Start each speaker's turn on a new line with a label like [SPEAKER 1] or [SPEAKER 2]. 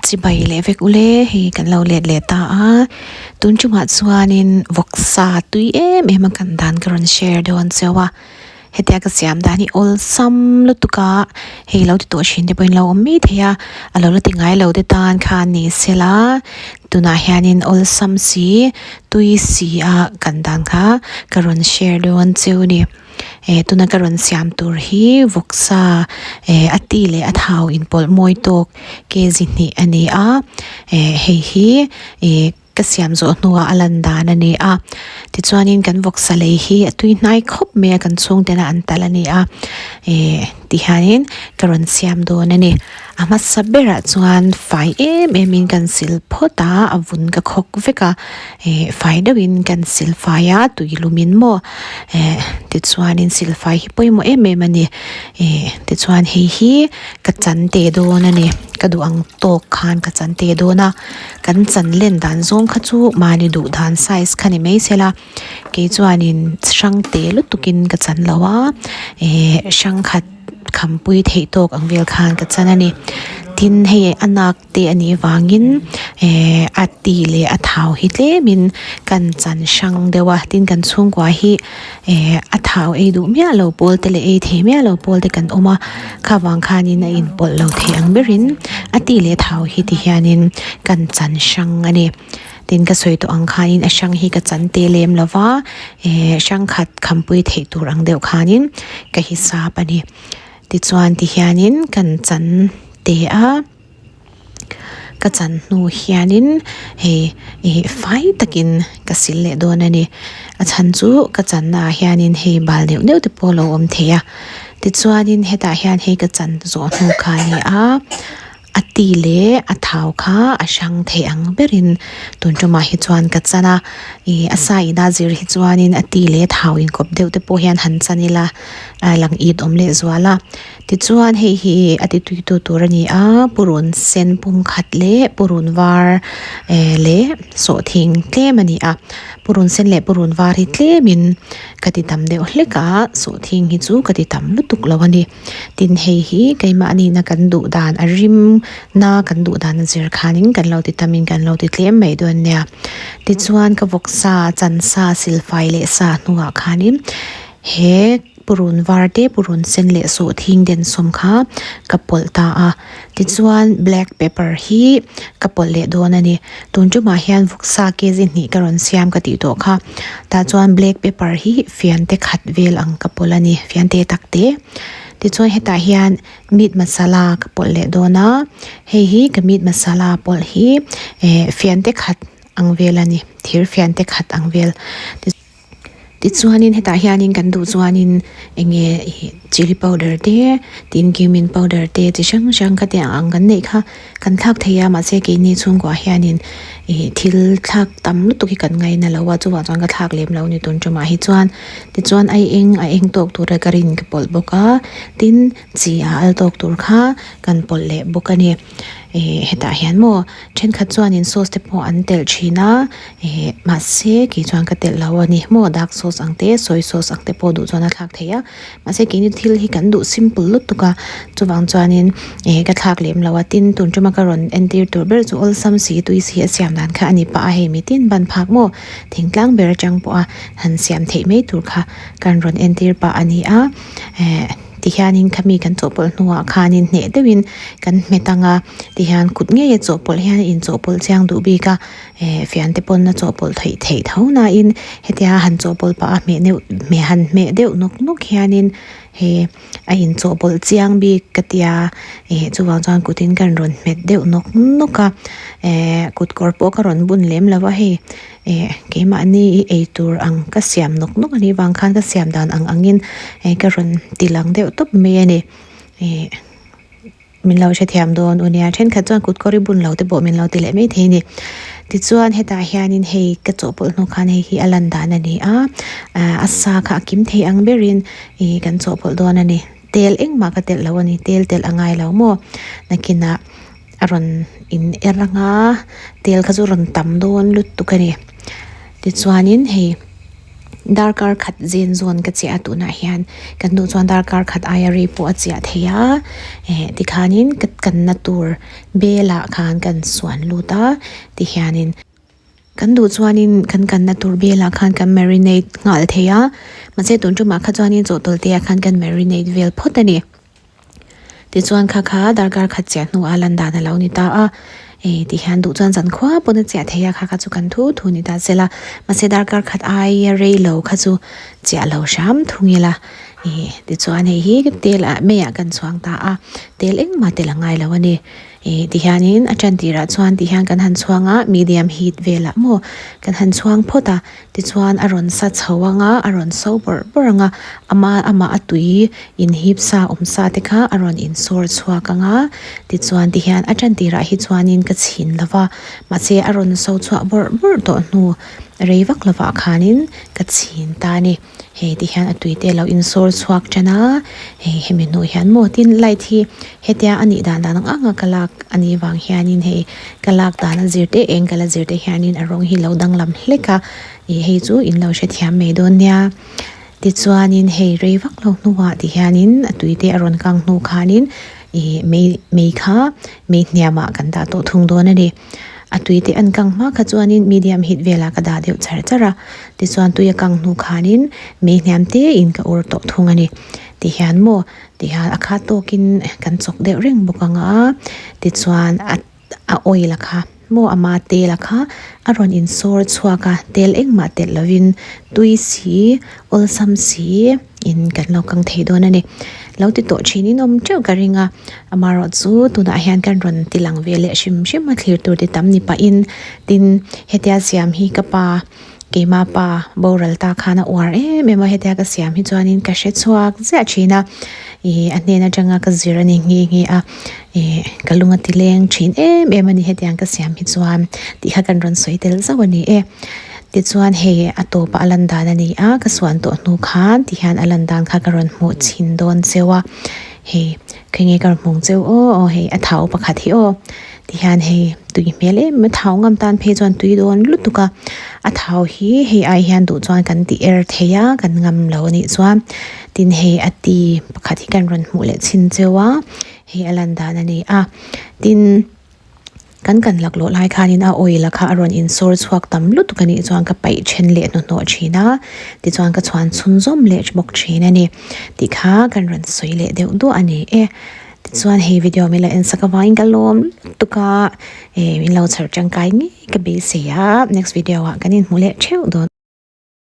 [SPEAKER 1] Chibai leh vek ule hei kan lo let leh ta a tun tumah chuanin vawksa tui em em a kan dan ka rawn share dawn cheu a hetia ka siam dan hi awlsam lutuk a hei lo ti tawh thin te pawhin lo awm mai thei a a lo la ti ngai lo te tan khan ni sela tunah hianin awlsam si tui si a kan dan kha ka rawn share dawn cheu a ni. Eh tuna ka rawn siam tur hi vawksa eh a ti leh a thau inpawlh mawi tawk kg hnih a ni a eh hei hi ih ka siam zawh hnuah a lan dan a ni a tichuanin kan vawksa lei hi a tui hnai khawp mai a kan chhungtena an talh a ni a eh tihianin ka rawn siam dawn a ni. A hmasa berah chuan fai em em in kan sil phawt a a vun ka khawk vek a eh fai deuhin kan sil fai a tui lum in maw eh tichuanin sil fai hi pawimawh em em a ni eh tichuan hei hi ka chan teh dawn a ni ka duh ang tawk khan ka chan teh dawn a kan chan len dan zawng kha chu mahni duh dan size kha ni mai sela kei chuanin hrang teh lutukin ka chan lo a eh hrang khat. Khampui theih tawk ang vel khan ka chan a ni. Tin, hei a nak te a nih vangin eh a ti leh a thau hi tlemin kan chan hrang deuh a. Tin, kan chhungkua hi eh a thau ei duh miah lo pawl te leh ei thei miah lo pawl te kan awm a. Kha vang khanin a inpawlh lo thei ang berin a ti leh thau hi ti hianin kan chan hrang a ni. Tin ka sawi tawh ang khanin a hrang hi ka chan te lem lo va, eh hrang khat khampui theih tur ang deuh khanin ka hisap a ni. Tichuan tihianin kan chan te a, ka chan hnu hianin hei ih fai takin ka sil leh dawn a ni. A chhan chu ka channa ah hianin hei bal neuh neuh te pawh a lo awm thei a. Tichuanin hetah hian hei ka chan zawh hnu kha a ni a. A ti leh a thau kha a hrang thei ang berin tun tumah hi chuan ka chan a, ih a sa ina zir hi chuanin a ti leh thau inkawp deuh te pawh hian han chan ila a lang it awm leh zual a. Tichuan hei hi a ti tui tu tur a ni a, purun sen pum khat leh purun var eh leh sawhthing tlem a ni a, purun sen leh purun var hi tlemin ka ti tam deuh hlek a, sawhthing hi chu ka ti tam lutuk lo a ni. Tin hei hi keimahni na kan duh dan a rim na kan duh dan a zir khanin kan lo ti tamin kan lo ti tlem mai dawn nia. Tichuan ka vawksa chansa silfai leh sa hnuah khanin he purun var te purun sen leh sawhthing den sawm kha ka pawlh ta a. Tichuan black pepper hi ka pawlh leh dawn a ni. Tun tumah hian vawksa kg hnih ka rawn siam ka tih tawh kha. Tah chuan black pepper hi fiante khat vel ang ka pawlh a ni fiante tak te. Tichuan hetah hian meat masala ka pawlh leh dawn a hei hi ka meat masala pawlh hi eh fiante khat ang vel a ni thir fiante khat ang vel. Tichuanin hetah hianin kan duh chuanin eng nge ih chilli powder te tin cumin powder te chi hrang hrang kha te ang kan neih kha kan thlak thei a mahse keini chhungkuah hianin ih thil thlak tam lutuk hi kan ngaina lo a chuvang chuan ka thlak lem lo a ni tun tumah hi chuan tichuan a eng a eng tawk tura ka rin ka pawlh bawk a tin chi a al tawk tur kha kan pawlh leh bawk a ni. Ih hetah hian maw thenkhat chuanin sauce te pawh an telh thin a ih mahse kei chuan ka telh lo a ni maw dark sauce ang te soy sauce ang te pawh duh chuan a thlak theih a mahse keini thil hi kan duh simple lutuk a chuvang chuanin ih ka thlak lem lo a tin tun tuma ka rawn entir tur ber chu awlsam si tui si a siam dan kha a ni pah a hei mitin ban phak maw thingtlang ber atang pawha han siam theih mai tur kha kan rawn entir pah a ni a eh. Tihianin khami kan chawhpawlh hnuah khanin hneh deuhin kan hmet ang a, tihian kut ngeia chawhpawlh hian a inchawhpawlh chiang duh bik a, eh fian te pawn a chawhpawlh theih theih tho nain hetia han chawhpawlh pah a hmeh neuh hmeh han hmeh deuh nawk nawk hianin he a inchawhpawlh chiang bik ka tia eh chuvang chuan kutin kan rawn hmet deuh nawk nawk a, eh kut kawr pawh ka rawn bun lem lo va hei. Eh keimahni i ei tur ang ka siam nawk nawk a nih vang khan ka siam dan ang angin eh ka rawn ti lang deuh tawp mai a ni. Eh min lo hrethiam dawn u nia thenkhat chuan kut kawr i bun lo te pawh min lo ti leh mai thei a ni. Tichuan hetah hianin hei ka chawhpawlh hnu khan hei hi a lan dan a ni a, ah a sa kha a kim thei ang berin ih kan chawhpawlh dawn a ni. Tel engmah ka telh lo a ni tel telh a ngai lo maw nakinah. A rawn in er anga tel kha chu a rawn tam dawn lutuk a ni tichuanin hei. Darkar khat zen zawn ka chiah a tunah hian kan duh chuan darkar khat aia rei pawh a chiah thei a eh tikhanin ka kanna tur belah khan kan suan lut a tihianin kan duh chuanin kan kanna tur belah khan kan marinate nghal thei a mahse tun tumah kha chuanin chawhtawlh te ah khan kan marinate vel phawt a ni. Tichuan kha kha darkar khat chiah hnuah lan dan a lo ni ta a, eh tihian duh chuan zan khua pawn a chiah thei a kha kha chu kan thu thu ni ta sela mahse darkar khat aia rei lo kha chu chiah lo hram thung ila eh tichuan hei hi tel ah meiah kan chhuang ta a tel engmah tel a ngai lo a ni. Ih tihianin a tan tirah chuan tihian kan han chhuang a medium heat velah maw kan han chhuang phawt a tichuan a rawn sa chho ang a a rawn so bawrh bawrh ang a ama amah a tui inhip sa awm sa te kha a rawn insawr chhuak ang a tichuan tihian a tan tirah hi chuanin ka chhin lo va mahse a rawn so chhuah bawrh bawrh tawh hnu rei vak lovah khanin ka chhin ta a ni. Hei ti hian a tui te a lo insawr chhuak tan a, hei hemi hnu hian maw tin light hi hetia a nih dan dan ang ang a ka lak a nih vang hianin hei ka lak dan a zir te eng ka la zir te hianin a rawng hi lo danglam hlek a ih hei chu in lo hrethiam mai dawn nia tichuanin hei rei vak lo hnuah ti hianin a tui te a rawn kang hnu khanin ih mei mei kha mei hniamah kan dah tawh thung dawn a ni. A tui te an kang hma kha chuanin medium heat velah ka dah deuh char char a, tichuan tui a kang hnu khanin mei hniam te in ka ur tawh thung a ni. Tihian maw tihian a khat tawkin kan chawk deuh reng bawk ang a, tichuan a a oil a kha maw ama tel a kha a rawn insawr chhuak a, tel engmah telh lovin tui si awlsam si in kan lo kang thei dawn a ni. Lo ti tawh thin in awm teuh ka ring a, amaherawh chu tunah hian kan rawn ti lang ve leh hrim hrim a thlir tur ti tam ni pahin tin hetia siam hi ka pa keima pa boral ta khan a uar em em a hetia ka siam hi chuanin ka hre chhuak ziah thin a ih a hnen atanga ka zir a ni nghe nghe a ih ka lung a ti leng thin em em a ni hetiang ka siam hi chuan tih kha kan rawn sawi tel zauh a ni e. Tichuan hei a tawpah a lan dan a ni a, ka suan tawh hnu khan tihian a lan dan kha ka rawn hmuh chhin dawn cheu a, hei khawnge ka rawn hmung cheu aw aw hei a thau pakhat hi aw tihian hei tui hmel em em a thau ngam tan phei chuan tui dawn lutuk a, a thau hi hei ai hian duh chuan kan ti er thei a kan ngam lo a nih chuan tin hei a ti pakhat hi kan rawn hmuh leh chhin cheu a, hei a lan dan a ni a tin. Kan kan laklawh lai khanin a oil a kha a rawn insawr chhuak tam lutuk a nih chuan ka paih then leh hnuhnawh thin a, tichuan ka chhuan chhunzawm leh bawk thin a ni tih kha kan rawn sawi leh deuh duah a ni e. Tichuan hei video min lo en sak avangin ka lawm lutuk a, eh min lo chhar tangkai ngei ka beisei a, next video ah kan inhmu leh theuh dawn.